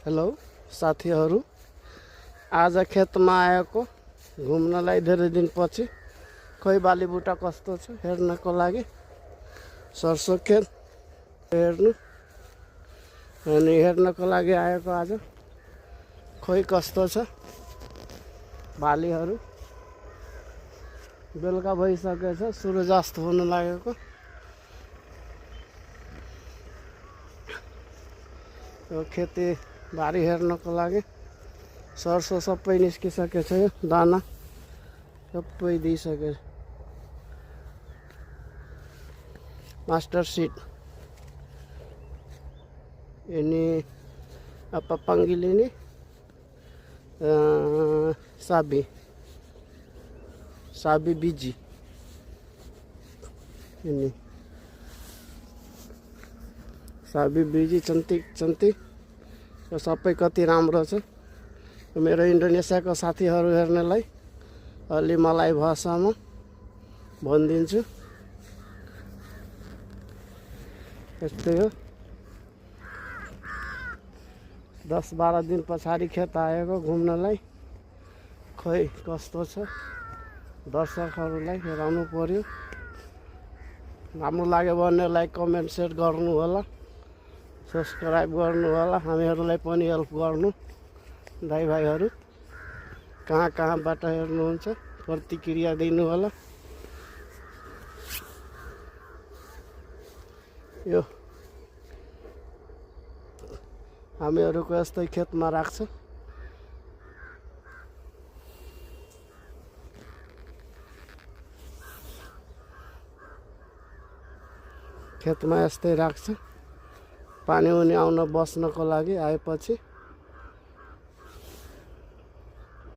Hello साथीहरू, आज खेतमा आएको घुम्नलाई धेरै दिनपछि। खोइ बालीबुटा कस्तो छ हेर्नको लागि सरसो खेत हेर्नु अनि हेर्नको लागि आएको आज। खोइ कस्तो छ बालीहरू। बेलुका भइसकेछ, सूर्यास्त हुन लागेको। यो खेती बारी हेर्नको लागि सरसो सबै निस्किसकेछ। यो दाना सबै दिइसके। Master seed ini apa panggil ini sabi biji ini sabi biji cantik यो सबै कति राम्रो छ। मेरो इन्डोनेसियाको साथीहरू हेर्नेलाई अलि मलाई भाषामा भनिदिन्छु। यस्तै हो। 10-12 दिन पछाडि खेत आएको घुम्नलाई। खोइ कस्तो छ दर्शकहरूलाई हेराउनु पर्यो। राम्रो लाग्यो भने लाइक कमेन्ट सेयर गर्नु होला, सब्सक्राइब गर्नु होला। हामीहरूलाई पनि हेल्प गर्नु। दाइभाइहरू कहाँबाट हेर्नुहुन्छ प्रतिक्रिया दिनु होला। यो हामीहरूको यस्तै खेतमा राख्छ। खेतमा यस्तै राख्छ। पानी उनी आउन बस्नको लागि आएपछि